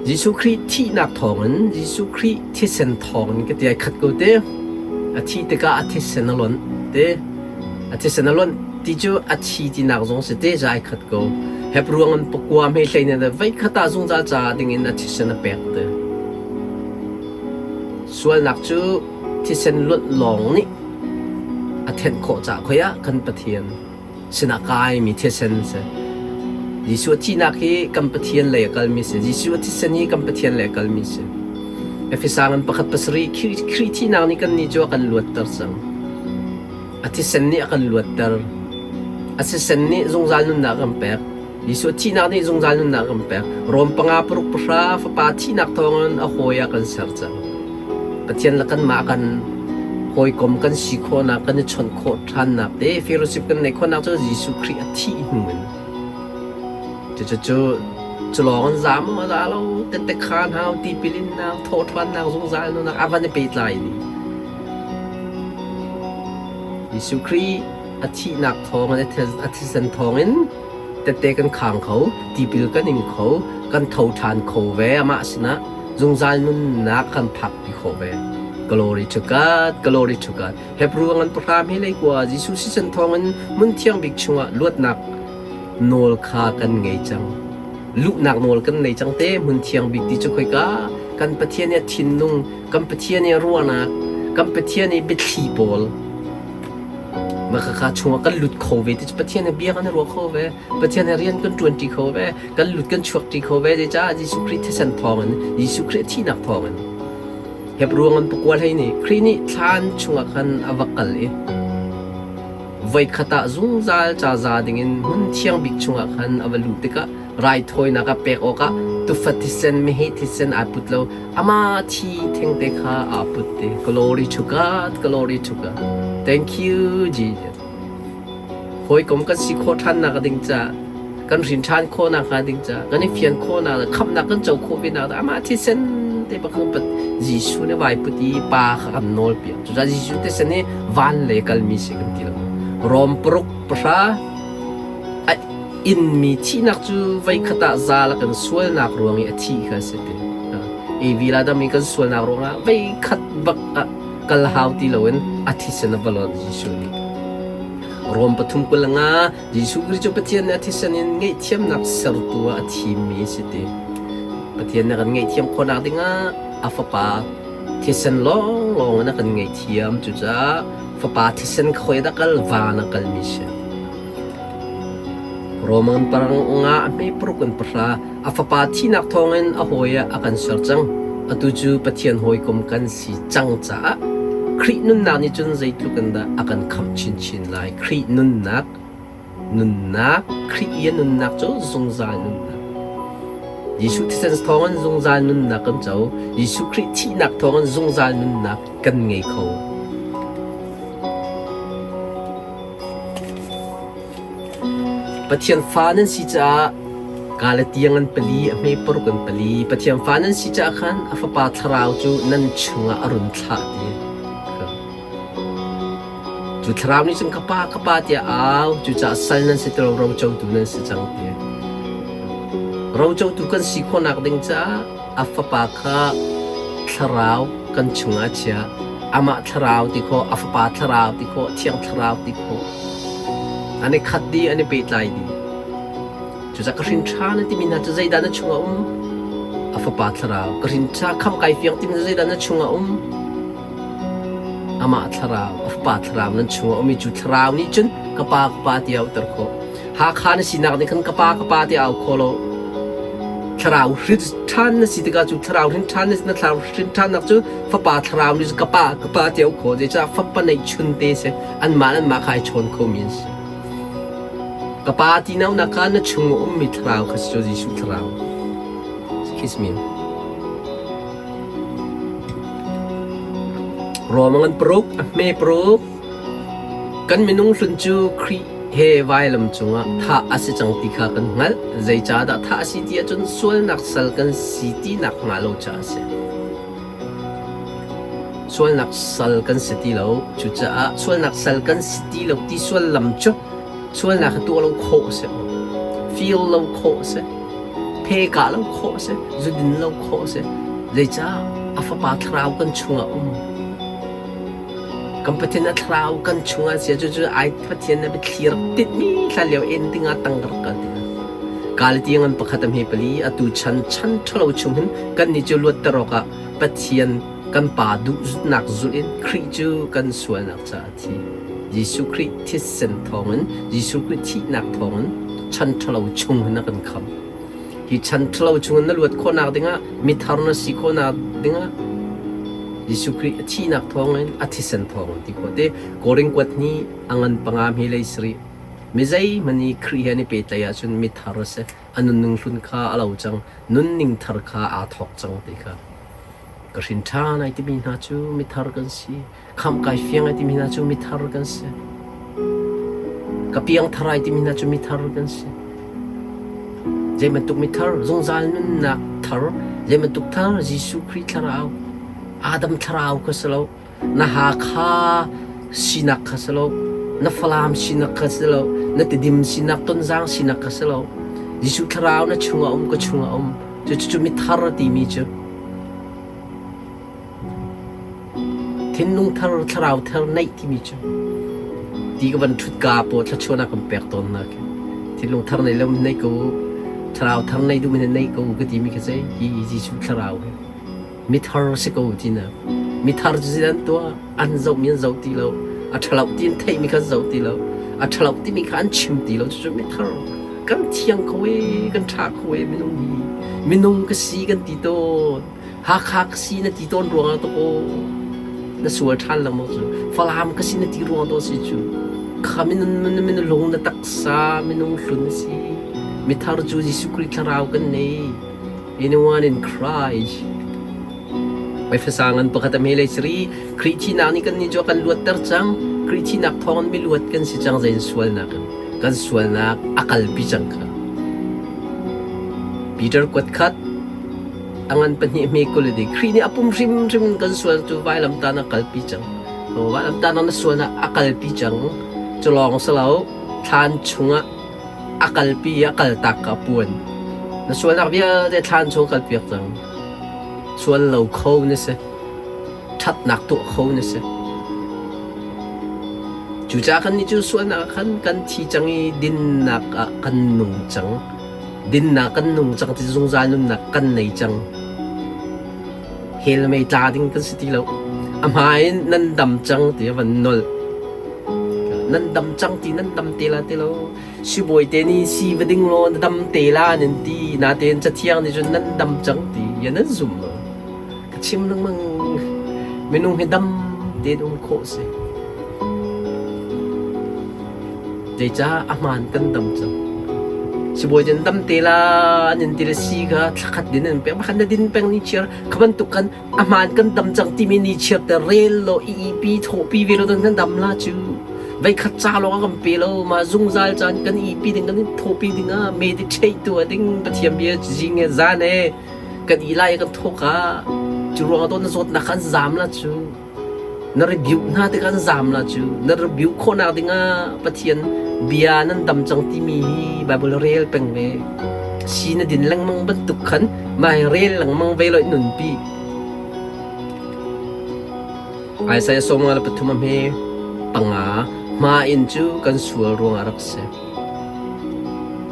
Jesuh Khrih thihnak thawngin, Jesuh Khrih thisen thawngin ka ti ai khat ko te. A thih tikah a thisen a lonh te. A thisen a lonh ti cu a thi tinak zong si te za ai khat ko. Hebruang an pakua hme hlei ne vei khat ah zungzal ca dingin a thisen a pek te. Sualnak cu thisen luanh lawng nih a thenh khawh caah khoi ah kan Pathian sinah kaimi thisen si. Jesuh a thihnak hi kan Pathian lei a kalmi si. Jesuh a thisen hi kan Pathian lei a kalmi si. Efesa ngan pakhat pasarih Khrih thihnak nih kannih cu a kan luatter cang. A thisen nih a kan luatter. A thisen nih zungzal nunnak a kan pek. Jesuh thihnak nih zungzal nunnak a kan pek. Rom panga paruk pahra Fapa thihnak thawngin a hawi ah kan ser cang. Pathian le kanmah kan hawikom kan si khawhnak, kan i chawnh khawh ṭhannak te fellowship kan neih khawhnak cu Jesuh Khrih a thih hnu in. Cucu cu lawng an za maw a za lo tette khaan hau tipil innak thawhṭhannak zungzal nunnak a van i pehtlai dih. Jesuh Khrih a thihnak thawngin a thisen thawngin tette kan khang kho, tipil kan ing kho, kan tho ṭhan kho ve amah sinah zungzal nunnak kan phakpi khawh ve. Glory to God, glory to God. Hebrew ngan pahra hme lei kua Jesuh thisen thawngin hmun thiang bik chungah luatnak nawl kha kan ngei cang. Luhnak nawl kan nei cang te hmun thiang bik ti cu khoika kan Pathian i a thinlung, kan Pathian i a ruahnak, kan Pathian i biathli pawl Mah khakha chungah kan lut kho ve ti cu Pathian he bia kan i ruah kho ve. Pathian he rian kan ṭuanṭi kho ve. Kan lut kan chuakṭi kho ve. Zeicah Jesuh Khrih thisen thawngin, Jesuh Khrih thihnak thawngin. Hebrew ngan pakual hei nih Khrih nih thlan chungah khan a va kal i voikhat ah zungzal ca za dingin hmun thiang bik chungah khan a va luh tikah raithawinak ah pek awkah tufa thisen meheh thisen aa put lo Amah thi thengte kha aa put te. Glory to God, glory to God. Thank you, Jesus. Hawikom kan si khawh ṭhannak ding ca, kan hrin ṭhan khawhnak hnga ding ca, kan i fian khawhnak le khamhnak kan co khawh ve nak amah thisen te bakang pat Jesuh nih vai put i pa kha kan nawl piak. Cucaah Jesuh thisen hi van le kalmi si kan ti lo. Rom paruk pahra a inmi thihnak cu voikhat ah zal a kan sualnak ruang i a thi kha a si ti. Evi le Adam i kan sualnak ruangah voikhat bak ah kal hau ti loin a thisen a va lonh Jesuh nih. Rom pathum kul nga Jesuh Khrih cu Pathian nih a thisen in ngaihthiamnak sertu ah a thimmi a si ti. Pathian nih a kan ngaihthiam khawhnak dingah a fapa thisen lawnglawng in a kan ngaihthiam. Cucaah fapa thisen khoi dah kal van a kalmi si. Roman parang nga a hme paruk in pahra a fapa thihnak thawngin a hawi ah a kan ser cang. Atu cu Pathian hawikom kan si cang caah Khrih nunnak nih cun zeitluk in dah a kan khamh chinchin lai. Khrih nunnak, nunnak, Khrih i a nunnak cu zungzal nunnak. Jesuh thisen thawngin zungzal nunnak kan co. Jesuh Khrih thihnak thawngin zungzal nunnak kan ngei kho. Pathian fa nan si caah Galatiang an pali, a hme paruk an pali. Pathian fa nan si caah khan a Fapa Thlarau cu nan chungah a run thlah ti. Cu Thlarau nih cun ka Pa, ka Pa tiah a au. Cucaah sal nan si ti lo, rocotu nan si cang ti. Rocotu kan si khawhnak ding caah a Fapa kha Thlarau kan chungah a chiah. Amah Thlarau ti khawh, a Fapa Thlarau ti khawh, Thiang Thlarau ti khawh. An i khat dih, an i pehtlai dih. Cucaah ka hrin ṭha na timi hna cu zeidah na chungah um? A Fapa Thlarau. Ka hrin ṭha khamh kai fiang timi cu zeidah na chungah um? Amah Thlarau, a Fapa Thlarau nan chungah um i cu Thlarau nih cun ka Pa, ka Pa tiah a auhter khawh. Hakha na sinak nih khan ka pa ka pa tiah au kho lo. Thlarau hrin ṭhan na si tikah cu thlarau hrin ṭhan na si na thlarau hrin ṭhannak cu fapa thlarau nih ka pa ka pa tiah au khawh. Zeicah fapa neihchun te si anmah le anmah kha ai chawn khomi an si. Ka pa ti naunak kha na chung a ummi thlarau kha si cu Jesuh thlarau. Kiss me. Rom ngan paruk, a hme paruk, Kan minung hlun cu Khrih he vailam cungah thah a si cang ti kha kan hngalh. Zeicahdah thah a si ti ahcun sualnak sal kan si ti nakhnga lo caah a si. Sualnak sal kan si ti lo. Cucaah sualnak sal kan si ti lo ti sullam cu sualnak hi tuah lo khawh a si. Feel lo khawh a si. Phe kah lo khawh a si, zudin lo khawh a si. Zeicah a fapa thlarau kan chungah um. Kan Pathian a thlarau kan chungah sia cucu ai Pathian na biathli rak tinhmi hlan lio en dingah tang rak kal dingah. Galati ngan pakhat a hme pali atu chan chan ṭhalo chung hin kannih cu luatter awkah Pathian kan Pa duhnak zulh in Khrih cu kan sualnak caah a thi. Jesuh Khrih thisen thawngin Jesuh Khrih thihnak thawngin chan ṭhalo chung hin a kan khamh. Hi chan ṭhalo chungin na luat khawhnak dingah mithar na si khawhnak dingah Jesuh Khrih a thihnak thawngin a thisen thawngin ti khawh te Korin kuat hnih a ngan panga hme lei sarih mi zeihmanh i Khrih he an i pehtlaih ahcun mithar a si a nunning hlun kha a lo cang nunning thar kha aa thawk cang ti kha ka hrin ṭhan ai timi hna cu mithar kan si Khamh kai fiang ai timi hna cu mithar kan si. Ka piangthar ai timi hna cu mithar kan si. Zei bantuk mithar? Zungzal nunnak thar. Zei bantuk thar? Jesuh Khrih thlarau. Adam thlarau kha si lo. Na Hakha sinak kha si lo. Na Falam sinak kha si lo. Na Tidim sinak, Tonzang sinak kha si lo. Jesuh thlarau na chungah um, ka chungah um. Cucu mithar timi cu. Thinlung thar, thlarau thar neih timi cu ti ka van ṭhut ka paw thluachuah kan pek tawn hna khi. Thinlung thar nei lo nei ko, thlarau thar nei duh men nei ko ka timi khi zei hi Jesuh thlarau hi mithar si ko tinak. Mithar cu zeidah an tuah? An zohmi an zoh ti lo. A ṭhalo ti an theihmi kha an zoh ti lo. A ṭhalo timi kha an chim ti lo. Cucu mithar kan thiang kho ee, kan ṭha kho ee minung hi. Minung ka si kan ti tawn. Hakha ka si na ti tawn ruangah to aw na sual ṭhan lengmang cu Falam ka si na ti ruang to si cu kha minung min lung na taksa minung hlun na si mithar cu Jesuh Khrih thlarau kan nei anyone in Christ Efesa ngan pakhat a hme lei siri Khrih thihnak nih kan nih cu a kan luatter cang Khrih thihnak thawngin miluat kan si cang zein sualnak in kan sualnak a kalpi cang kha Peter kuat khat A ngan pahnih hme 20 le ding. Khrih nih a pum hrimhrim in kan sual cu vailamtan a kalpi cang. Vailamtan ah na sualnak a kalpi cang. Cu lawng si lo, thlan chungah a kalpi i a kaltak ka puan. Na sualnak vialte thlan chung kalpiak cang. Sual lo kho na si. Ṭhatnak tuah kho na si. Cucaah kannih cu sualnak ah khan kan thi cang i dinnak ah kan nung cang. Dinnak kan nung cang ti zungzal nunnak kan nei cang. Hell mei tla ding kan si ti lo. A hmai in nan dam cang ti a van nolh. Nan dam cang ti nan dam te la ti lo. Sibawi te nih si va ding law na dam te la nan ti. Natein cathiang nih cun nan dam cang ti ya nan zum lo. Ka chim lengmang minung hi dam tein um khawh si. Zeicah a hmaan kan dam cang. Sibawi cu an dam te la an in ti le si kha thlakhat din an pek bakhan na din peng ni chiar kha bantuk kan a hmaan kan dam cang timi ni chiar te rel law i ipi thawhpi ve lo kan dam la cu veikhat ca lawng a kan pe lo ma zungzal caan kan ipi ding kan thawhpi ding ah meditate tuah ding Pathian bia zing e zan e kan i lai kan thawk ah cu ruang ah na zawtnak kha an zam la cu Na rebuke hna tikah an zaam la cu. Na rebuke khawhnak dingah Pathian bia nan dam cang timi hi Bible rel peng ve. Si na din lengmang bantuk khan mah hi rel lengmang ve lo nunpi. Isaiah 53 a hme panga hma in cu kan sual ruangah rak si.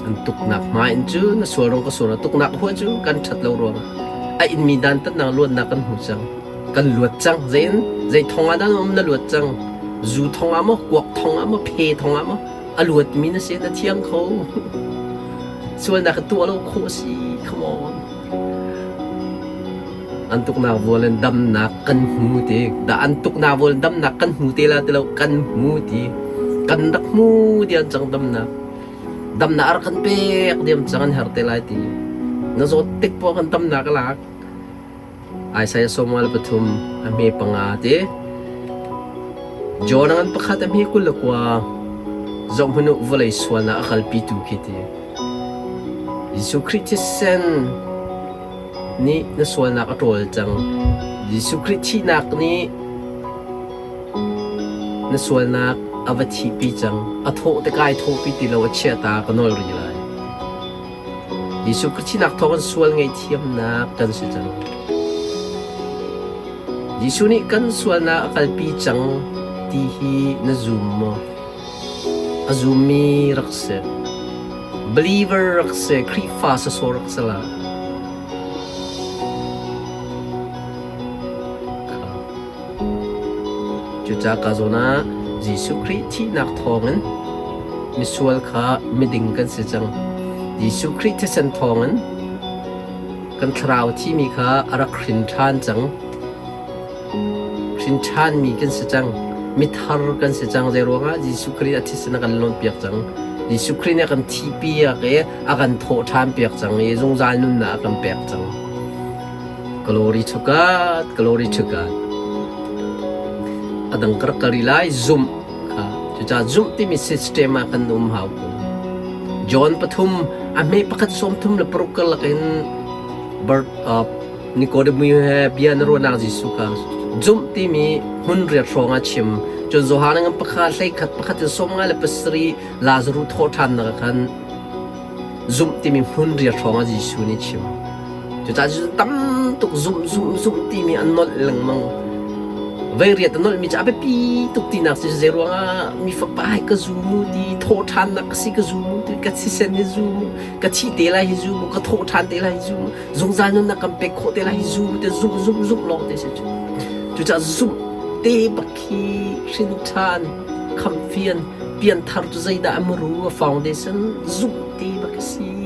An tuknak hma in cu na sual ruang ka sual tuknak hua cu kan ṭhat lo ruangah a inmi dantatnak luatnak kan hmu cang. Kan luat cang. Zein zei thong ah dah na um na luat cang. Zu thong ah maw, kuak thong ah maw, phe thong ah maw, a luatmi na si na thiang kho. Sualnak ka tuah lo khawh si. Come on. An tuknak vual in damnak kan hmu ti. Dah an tuknak vual in damnak kan hmu te la ti lo kan hmu ti. Kan rak hmu diam cang damnak. Damnak a rak kan pek diam cang an her te lai ti. Na zawt tik poah kan damnak a lak. Isaiah 43 a hme panga ti. John ngan pakhat a hme 29 zohhmanh u vawlei sualnak a kalpitu khi ti. Jesuh Khrih thisen nih na sualnak a ṭawl cang. Jesuh Khrih thihnak nih na sualnak a va thihpi cang. A thawh te kai thawhpi ti lo a chiah ta ka nawl rih lai. Jesuh Khrih thihnak thawngin sual ngaihthiamnak kan si cang. Jesuh nih kan sualnak a kalpi cang ti hi na zum maw? A zummi rak si. Believer rak si, Khrihfa sawsawh rak si la. Cucaah ka zawn ah Jesuh Khrih thihnak thawngin misual kha miding kan si cang. Jesuh Khrih thisen thawngin kan thlarau thimi kha a rak hrin ṭhan cang. Hrin ṭhanmi kan si cang. Mithar kan si cang. Zeiruangah Jesuh Khrih a thisen a kan lawnpiak cang. Jesuh Khrih nih a kan thihpiak i a kan thawh ṭhanpiak cang i zungzal nunnak a kan pek cang. Glory to God, glory to God. A dang ka rak kal rih lai, zumh kha. Cucaah zumh timi system ah kan um hau ko. John pathum a hme pakhat 36 karlak in birth of Nicodemus he bia na ruahnak Jesuh kha zumh timi hmun riat hrawng ah chim. Cun Johan ngan pakhat hlei khat pakhat in 57 Lazarus thawh ṭhannak ah khan Zumh timi hmun riat hrawng ah Jesuh nih chim. Cucaah Jesuh tam tuk zumh zumh zumh timi an nolh lengmang. Vei riat a nolhmi cu a biapi tuk tinak cu zei ruangah mi fapa hi ka zum u ti thawhṭhannak ka si ka zum u ti ka thisen hi zum u ka thi te lai hi zum u ka thawhṭhan te lai hi zum u zungzal nunnak kan pek khawh te lai hi zum u ti zumh zumh zumh lawng te si cu. Cucaah zumh te bak khi hrin ṭhan khamhfian pianthar cu zeidah a muru a foundation zumh te bak a si.